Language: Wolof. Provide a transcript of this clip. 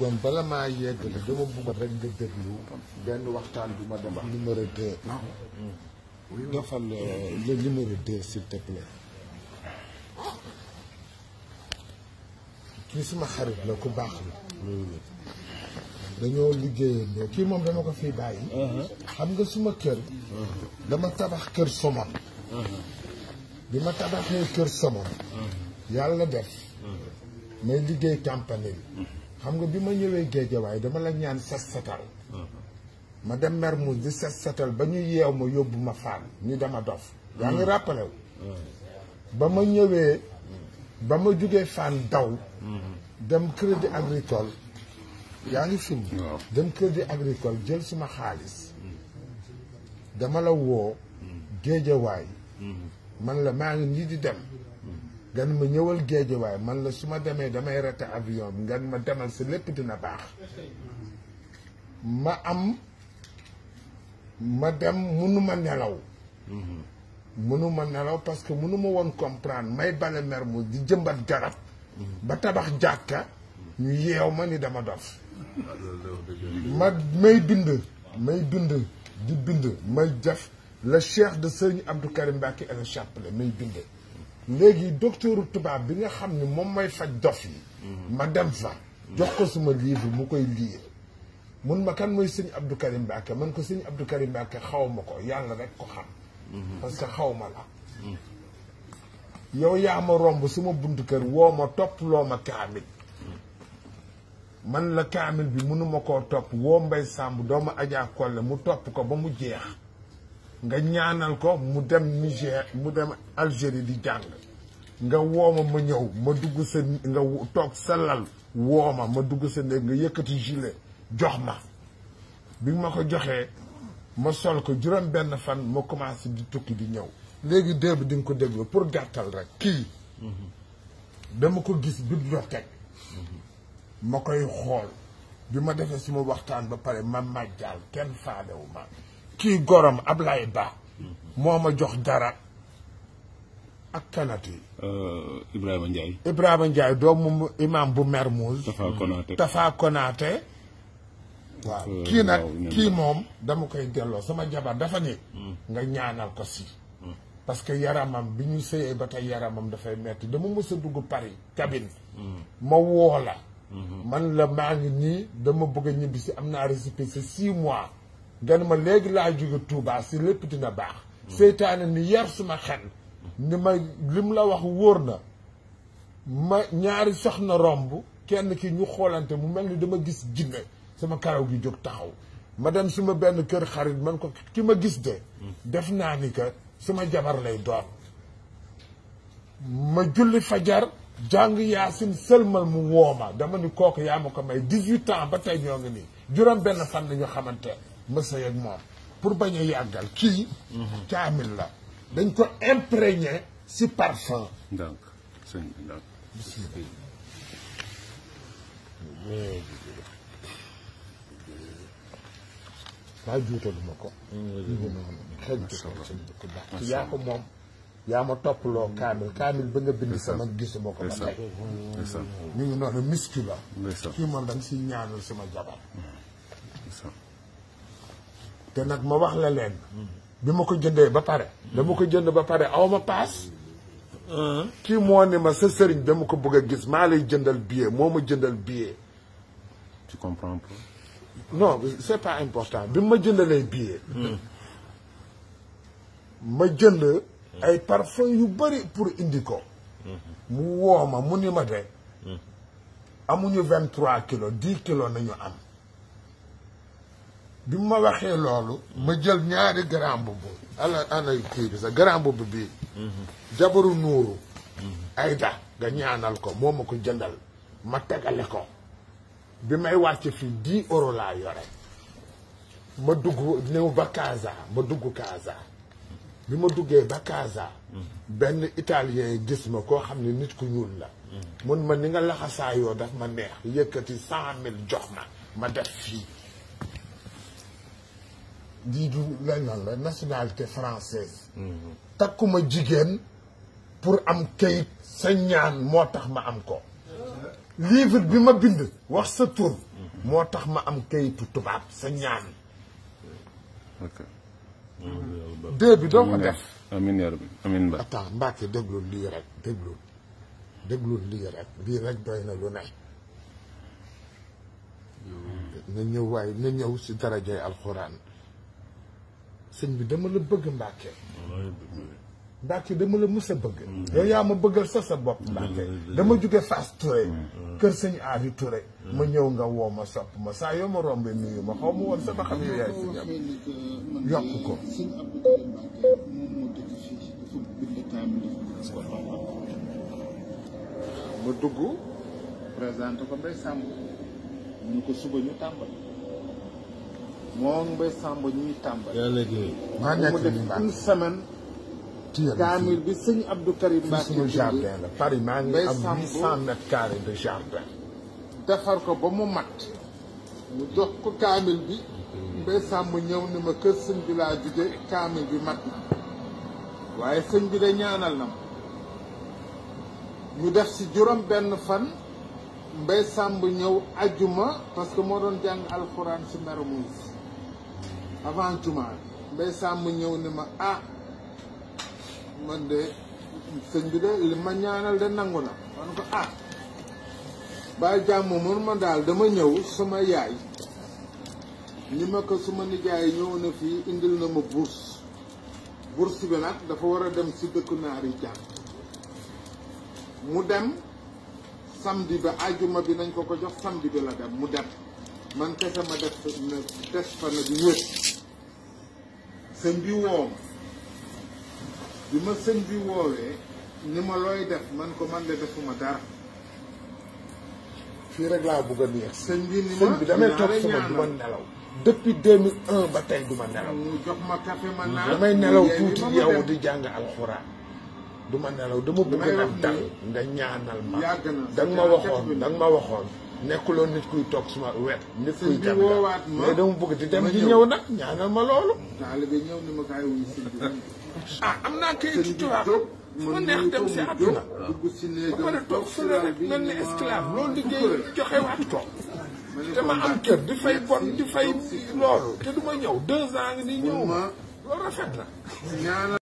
bëggoon bala maa yeggali dama bëggoon rek nga déglu benn waxtaan bu ma dem numéro 2. defal le numéro 2 s'il te plaît. kii suma xarit la ku baax la. dañoo liggéeyandoo kii moom dama ko fii bàyyi. xam nga suma kër. dama tabax kër somon. bi ma tabaxee kër somon. yàlla def. may liggéey campagne bi. xam nga bi ma ñëwee Géejawaay dama la ñaan set setal. ma dem Mermoz di set setal ba ñu yeew ma yóbbu ma Fann ni dama dof. yaa ngi rappelé wu. ba ma ñëwee ba ma jugee Fann daw. dem crédit agricole. yaa ngi film dem crédit agricole jël suma xaalis. dama la woo Géejawaay. man la maa ngi nii di dem. nga ma ñëwal Géejawaay man la su ma demee damay raté avion bi nga ma demal sa lépp dina baax. ma dem mënuma nelaw. mënuma nelaw parce que mënuma woon comprendre may bale Mermoz di jëmbat garab. ba tabax jàkka ñu yeew ma ni dama dof. may bind di bind may def le cheikh de Serigne Abdou Karim Mbacké et le chapelet may bind. léegi docteuru tubaab bi nga xam ne moom may faj dof yi. ma dem fa jox ko suma livre mu koy lire. mun ma kan mooy sëñ Abdou Karim Mbacké man ko sëñ Abdou Karim Mbacké xaw ma ko yàlla rek ko xam. parce que xaw ma la. yow yaa ma romb suma buntu kër woo ma topp loo ma kaamil. man la kaamil bi mënuma koo topp woo Mbay Samb doomu Adja Kolle mu topp ko ba mu jeex. nga ñaanal ko mu dem Niger mu dem Algérie di jàng. nga wooma ma ñëw ma dugg sa nga toog sa lal wooma ma dugg sa néeg nga yëkkati gilet jox ma. bi ma ko joxee ma sol ko juróom benn fan ma commencé di tukki di ñëw. léegi démb di nga ko déglu pour gàttal rek kii. dama ko gis bibliothèque. ma koy xool bi ma defee suma waxtaan ba pare ma màjjaal kenn faalewu ma. kii gorom Ablaye Ba. moo ma jox dara ak kanati. Ibrahima Ndiaye doomu imam bu Mermoz. Tafa Konaté. waaw kii nag kii moom dama koy delloo sama jabar dafa ni nga ñaanal ko si. parce que yaramam bi ñu sëyee ba tey yaramam dafay metti dama mës a dugg Paris cabine. ma woo la. man la maa ngi nii dama bëgg a ñibbi si am naa récépissé 6 mois. gan ma léegi laa jóge Touba si lépp dina baax. seytaane ni yar suma xel. ni ma lim la wax wóor na. ma ñaari soxna romb kenn ki ñu xoolante mu mel ni dama gis jinne sama karaw gi jóg taxaw. ma dem suma benn kër xarit man ko ki ma gis de. def naa ni que suma jabar lay doon. ma julli fajar jàng yaasin sëlmal mu wooma dama ni kooku yaa ma ko may 18 ans ba tey ñoo ngi nii juróom benn fan la ñu xamante ma sëy ak moom pour bañ a yàggal kii. kaamil la dañ ko imprégné si parfum. donc sëñ bi donc. daa juutaluma ko. xëy yaa ko moom. yaa ma toppaloo kaamil ba nga bind sama gisuma ko ba tey. ñu ngi noonu miski la. kii moom da nga siy ñaanal sama jabar. te nag ma wax la leen. bi ma ko jëndee ba pare. dama ko jënd ba pare aw ma paas. kii moo ne ma sa sëriñ dama ko bëgg a gis maa lay jëndal billet moo ma jëndal billet. tu comprends pas. non c'est pas important bi ma jëndalee billet. ma jënd ay parfum yu bëri pour indi ko. mu woo ma mu ni ma de. amuñu 23 kilos 10 kilos nañu am. bi ma waxee loolu. ma jël ñaari grand mbubb. ana kii bi sax grand mbubb bii. jabaru nuuru. Ayda nga ñaanal ko moo ma ko jëndal. ma tegale ko. bi may wàcc fii 10 euros laa yore. ma dugg ñëw ba Casa ma dugg Casa. bi ma duggee ba Casa. benn italien gis ma koo xam ne nit ku ñuul la. mun ma ni nga laxasaayoo daf ma neex yëkkati 100 000 jox ma def fii. lii du lenn la nationalité française. takkuma jigéen pour am kayit sa ñaan moo tax ma am ko. livre bi ma bind wax sa tur moo tax ma am kayitu tubaab sa ñaan ok. deux bi doo ko def amiin yaa rabbi amiin ba. attends Mbacke déglul lii rek déglul lii rek doy na lu ne na ñëw waaye na ñëw si darajay alxuraan sëñ bi dama la bëgg Mbacke dama la mës a bëgg yow yaa ma bëggal sa bopp Mbacke dama jóge Fass Touré kër sëñ Aadi Touré ma ñëw nga woo ma sopp ma saa yoo ma rombe nuyu ma xaw ma woon sama xam yow yaay sëñ am yokk ko ma dugg présenté ko Mbaye Samb ñu ko suba ñu tàmbal moom Mbaye Samb ñuy tàmbal maa nekk ni Mbacke une semaine kaamil bi sëñ Abdou Karim Mbacke suñu jardin la Paris maa ngi am 800 mètres carrés de jardin defar ko ba mu mat mu jox ko kaamil bi Mbaye Samb ñëw ni ma kër sëñ bi laa jóge kaamil bi mat na waaye sëñ bi da ñaanal na ma ñu def si juróom benn fan Mbaye Samb ñëw ajjuma parce que moo doon jàng alxuraan si Mermoz avant juma Mbaye Samb ñëw ni ma man de sëñ bi de li ma ñaanal de nangu na man ko ba jàmm mun ma daal dama ñëw sama yaay ni ma ko suma nijaay ñëw na fii indil na ma bourse bi nag dafa war a dem si dëkku naar yi jàng mu dem samedi ba ajuma bi nañ ko jox samedi bi la dem mu dem man kese ma def des fa na di wër sëñ bi woom bi ma sëñ bi woowee ni ma looy def man ko man de defuma dara fii rek laa bëgg a neex sëñ bi ni ma damay toog sama du ma nelaw depuis 2001 ba tey du ma nelaw mu jox ma café ma naan damay nelaw tuuti yow di jàng alxuraan du ma nelaw dama bëgg nag dal nga ñaanal ma danga ma waxoon nekkuloon nit kuy toog suma wet nit kuy jàng mais dama bëgg di dem di ñëw nag ñaanal ma loolu taalibe ñëw ni ma kaay wuy sëñ bi am naa kayitu tubaab ma neex dem si àdduna ba pare toog fële rek mel ni esclave loolu liggéey joxe waat toog te ma am kër di fay bon di fay loolu te du ma ñëw 2 ans ngi ni ñëw ma loolu rafet na